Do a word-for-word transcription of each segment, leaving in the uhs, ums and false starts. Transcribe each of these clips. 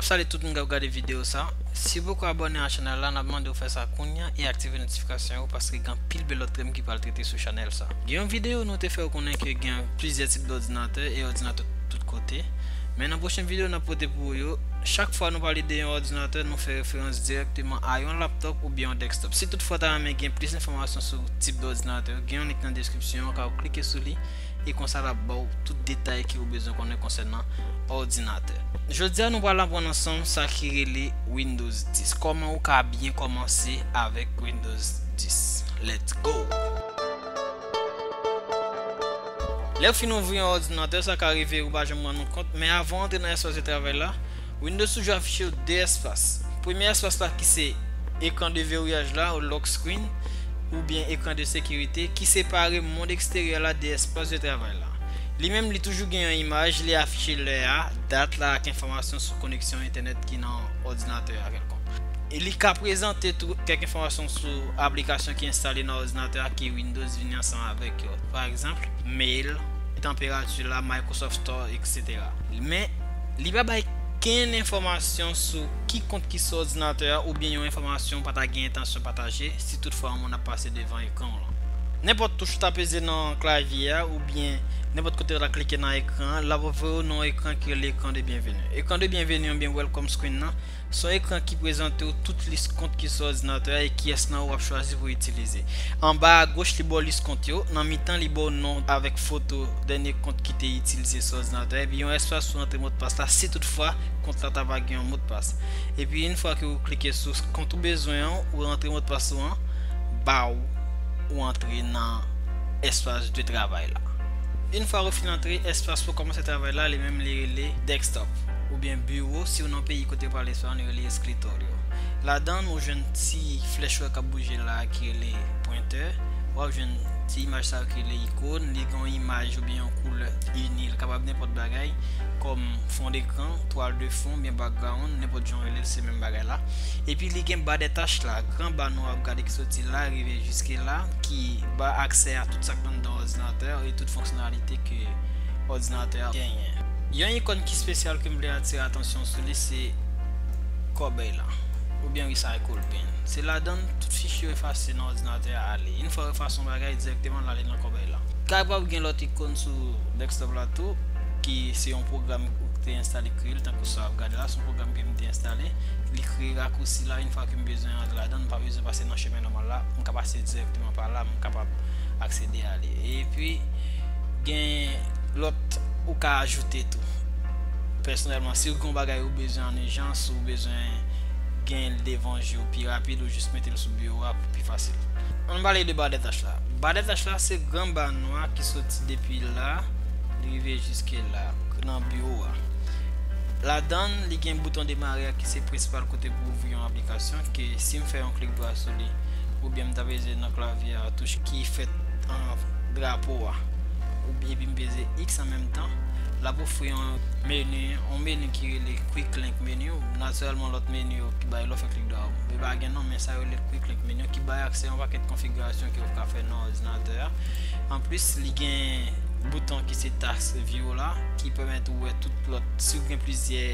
Salut tout moun k ap gade videyo sa. Si w poko abòne a chanèl la, n ap mande w fè sa kounye a e aktive notifikasyon yo, paske gen anpil bèl lòt tèm ki pral trete sou chanèl sa. Gen yon videyo nou te fè w konnen ke gen plizyè tip dòdinatè e òdinatè tout kote. Men nan pwochen videyo n ap pote pou ou yo, chak fwa nou pale de yon òdinatè, nou fè referans dirèkteman a yon laptop oubyen yon desktop. Si toutfwa w ta renmen gen plis enfòmasyon sou tip dòdinatè yo, gen yon link nan deskripsyon an, ka w klike sou li e konsa l ap ba w tout detay ke w bezwen konnen konsènan òdinatè. Jodi a, nou pral aprann ansanm sa ki rele Windows dis. Kòman ou ka byen kòmanse avèk Windows dis. Let's go! Lè w fin ouvri yon òdinatè, sa ka rive ou pa janm rann ou kont, men avan w antre nan espas de travay la, Windows toujou afiche w de espas. Premye espas la ki se ekran de veriyaj la, ou lock screen, oubyen ekran de sekirite, ki separe mond eksteryè la de espas de travay la. Li menm, li toujou gen yon imaj, li afiche lè a, dat la ak enfòmasyon sou koneksyon entènèt ki nan òdinatè a kèlkonk. E li ka prezante tou kèk enfòmasyon sou aplikasyon ki enstale nan òdinatè a ke Windows vini ansanm avèk yo. Pa egzanp, mail, tanperati la, Microsoft Store, et cetera. Men, li pa bay kenn enfòmasyon sou ki kont ki sou òdinatè a oubyen yon enfòmasyon w pa ta gen entansyon pataje si toutfwa yon moun ap pase devan ekran w lan. Nenpòt touch ou ta peze nan klavye a oubyen nenpòt kote w ta klike nan ekran an, l ap voye w nan yon ekran ki rele ekran de byenveni. Ekran de byenveni oubyen welcome screen nan, se yon ekran ki prezante w tout lis kont ki sou òdinatè a e kiyès nan yo w ap chwazi pou w itilize. Anba agoch, li ba w lis kont yo. Nan mitan, li ba w non avèk foto dènye kont ki te itilize sou òdinatè a. Epi yon espas pou w antre modpas la, si toutfwa kont la ta va gen yon modpas. Epi yon fwa ke w klike sou kont ou bezwen an, ou rantre modpas ou an, ba w, ou antre nan espas de travay la. Yon fwa ou fin antre, espas pou kòmanse travay la, li menm li rele desktop, oubyen biwo si w nan peyi kote yo pale espas, nou rele escritorio. Ladan l, ou jwenn ti flèch ou wè k ap bouje la a ki rele pwentè. W ap jwenn ti imaj sa yo ki rele ikòn. Li gen yon imaj oubyen yon koulè ini. Li kapab nenpòt bagay, kòm fond d'écran, toile de fond, oubyen background, nenpòt jan w rele l, se menm bagay la. Epi li gen ba dètach la, gran ba nou ap gade ki soti la, rive jiske la, ki ba aksè a tout sa k anndan òdinatè e tout fonksyonalite ke òdinatè a genyen. Yon ikòn ki espesyal ke m vle atire atansyon sou li, se kòbèy la, oubyen recycle bin. Se ladan l tout fichye yo efase nan òdinatè a ale. Yon fwa yo efase yon bagay, dirèkteman l ale nan kòbèy la. Kapab gen lòt ikòn sou desktop la tou, ki se yon pwogram ou te enstale kreye l, tankou sa w ap gade la, se yon pwogram ke m te enstale. Li kreye rakousi la, yon fwa ke m bezwen rantre ladan l, m pa bezwen pase nan chemen nòmal la, m ka pase dirèkteman pa la, m kapab aksede a li. Epi, gen lòt ou ka ajoute tou. Pèsonèlman, si w gen yon bagay ou bezwen an ijans, ou bezwen gen l devan je w pi rapid, ou jis mete l sou biwo a pou pi fasil. Ann pale de ba dètach la. Ba dètach la se gran ba nwa ki soti depi la, li rive jiske la, nan biwo a. Ladan l, li gen bouton demare a ki se prensipal kote pou ouvri yon aplikasyon, ke si m fè yon klik dwa sou li, oubyen m ta peze nan klavye a touch ki fèt an drapo a, oubyen epi m peze X an menm tan, l ap ofri yon meni, yon meni ki rele Quick Link menu. Natirèlman, lòt meni yo ki bay lè w fè klik dwa yo, yo pa gen non, men sa yo rele Quick Link menu, ki bay aksè a yon pakèt konfigirasyon ke w ka fè nan òdinatè a. Anplis, li gen bouton ki se task view la, ki pèmèt ou wè tout lòt, si w gen plizyè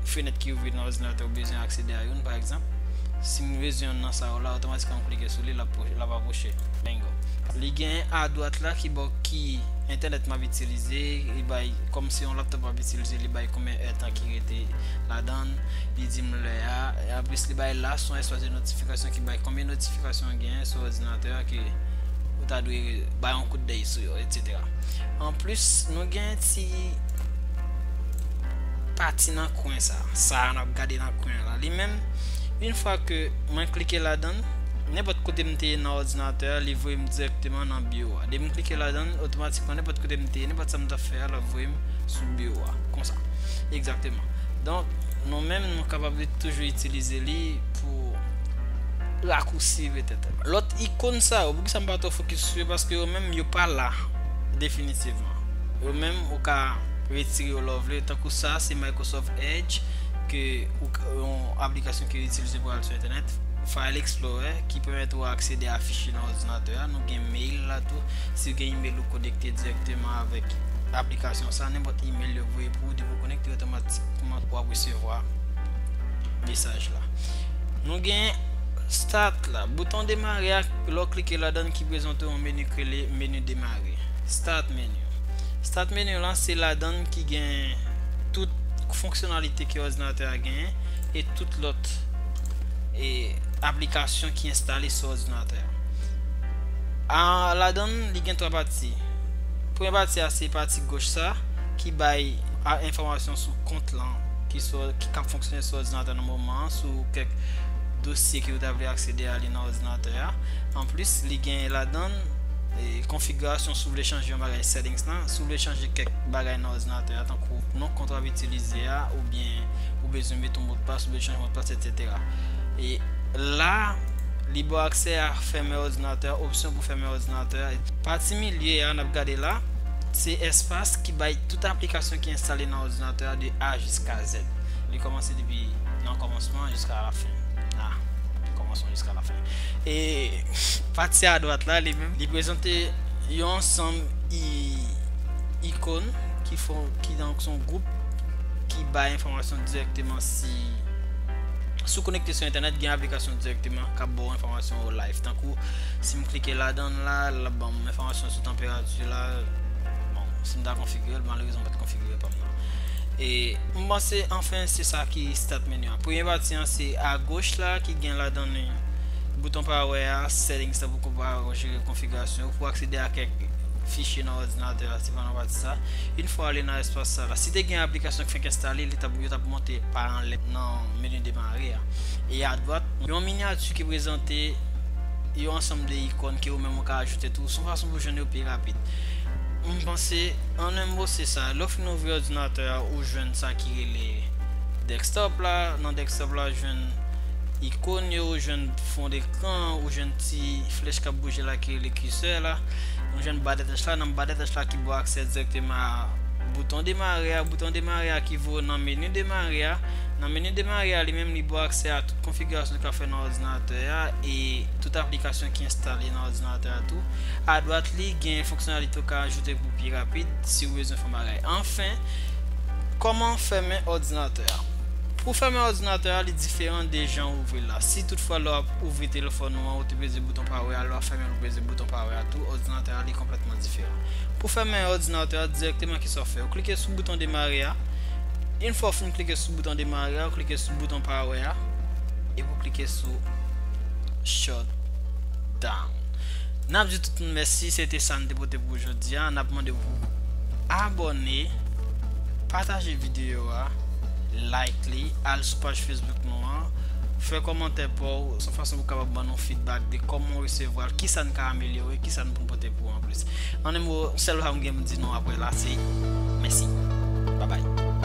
fenèt ki ouvri nan òdinatè, ou bezwen aksede a youn, pa egzanp. Si m bezwen youn nan sa yo la, otomatikman m klike sou li, l ap, l ap apwoche. Bingo. Li gen adwat la ki ba w ki entènèt m ap itilize, li bay, kòm se yon laptop m ap itilize, li bay konbyen èdtan ki rete ladan l, li di m lè a. E anplis, li bay la, se yon espas de notifikasyon ki bay konbyen notifikasyon w genyen sou òdinatè a ke ou ta dwe bay yon kout dèy sou yo, et cetera. Anplis, nou gen ti pati nan kwen sa. Sa a n ap gade nan kwen la. Li menm, yon fwa ke mwen klike ladan l, nenpòt kote m te ye nan òdinatè a, li voye m dirèkteman nan biwo a. Depi m klike ladan l, otomatikman, nenpòt kote m te ye, nenpòt sa m t ap fè a, l ap voye m sou biwo a. Konsa. Egzakteman. Donk, nou menm, nou kapab toujou itilize li pou rakousi petèt. Lòt ikòn sa yo, poukisa m pa twò fokis sou yo? Paske yo menm, yo pa la definitivman. Yo menm, ou ka retire yo lè w vle. Tankou sa, se Microsoft Edge, ke ou, yon aplikasyon ke yo itilize pou al sou entènèt. File Explorer, ki pèmèt ou aksede a fichye nan òdinatè a. Nou gen mail la tou. Si w gen email ou konekte dirèkteman avèk aplikasyon sa, nenpòt email yo voye pou ou, depi w konekte, otomatikman w ap resevwa mesaj la. Nou gen Start la. Bouton demare a, lè w klike ladan l ki prezante yon meni ki rele meni demare. Start menu. Start menu lan se ladan l ki gen tout fonksyonalite ke òdinatè a genyen e tout lòt e aplikasyon ki enstale sou òdinatè a. A, ladan l, li gen twa pati. Premye pati a se pati goch sa ki bay a, enfòmasyon sou kont lan ki sou, ki k ap fonksyone sou òdinatè nan moman an, sou kèk dosye ke w ta vle aksede a li nan òdinatè a. Anplis, li gen ladan l e, konfigirasyon si w vle chanje yon bagay, settings lan, si w vle chanje kèk bagay nan òdinatè a, tankou non kont w ap itilize a, oubyen ou bezwen mete yon modpas, ou bezwen chanje modpas, etsetera. E la, li ba w aksè a fèmen òdinatè a, opsyon pou fèmen òdinatè a. Pati milye a, n ap gade la, se espas ki bay tout aplikasyon ki enstale nan òdinatè a de A jiska Z. Li kòmanse depi nan kòmansman jiska lafen. A, kòmansman jiska lafen. E pati a dwat la, li menm, li prezante yon ansanm i, ikòn ki fon, ki donk se yon gwoup ki bay enfòmasyon dirèkteman si, si w konekte sou entènèt, gen aplikasyon dirèkteman k ap ba w enfòmasyon yo live. Tankou, si m klike ladan l la, l ap ban m enfòmasyon sou tanperati la. Bon, si m ta konfigire l, malerezman, m pa t konfigire pa m nan. E m panse, anfen, se sa ki start menu an. Premye pati an, se agoch la, ki gen ladan li bouton power a, settings la pou w ka jere konfigirasyon, pou aksede a kèk fichye nan òdinatè a, se pa nan pati sa. Yon fwa w ale nan espas sa la, si te gen aplikasyon k fenk enstale, li t ap, yo t ap monte pa anlè nan meni demare a. E adwat, yon minyati ki prezante yon ansanm de ikòn ke ou menm ou ka ajoute tou. Se yon fason pou jwenn yo pi rapid. M panse, an en mo, se sa. Lè w fin ouvri òdinatè a, ou jwenn sa ki rele desktop la. Nan desktop la, ou jwenn ikòn yo, ou jwenn fon dekran, ou jwenn ti flèch k ap bouje la ki rele kisè la. Ou jwenn ba dètach la, nan ba dètach la ki ba w aksè dirèkteman a bouton demare a, bouton demare a ki voye w nan meni demare a. Nan meni demare a, li menm, li ba w aksè a tout konfigirasyon w ka fè nan òdinatè a e tout aplikasyon ki enstale nan òdinatè a tou. Adwat li, gen fonksyonalite w ka ajoute pou pi rapid si w bezwen fè yon bagay. Anfen, kòman fèmen òdinatè a? Pou fèmen òdinatè a, li diferan de jan w ouvri l la. Si toutfwa lè w ap ouvri telefòn ou an, ou te peze bouton power a, lè w ap fèmen l, ou peze bouton power a tou, òdinatè a, li konplètman diferan. Pou fèmen òdinatè a, dirèkteman, kisa w fè? Ou klike sou bouton demare a. Yon fwa w fin klike sou bouton demare a, ou klike sou bouton power a, epi w klike sou shut down. N ap di tout moun mèsi, se te sa n te pote pou jodi a. N ap mande w pou abòne, pataje videyo a, like li, al sou paj Facebook nou an, fè kòmantè pa w, se yon fason pou w kapab ban nou feedback de kòman w resevwa l, kisa n ka amelyore, kisa n pou pote pou w anplis. An en mo, sèl sa m gen pou m di nou apre la, se mèsi. Babay.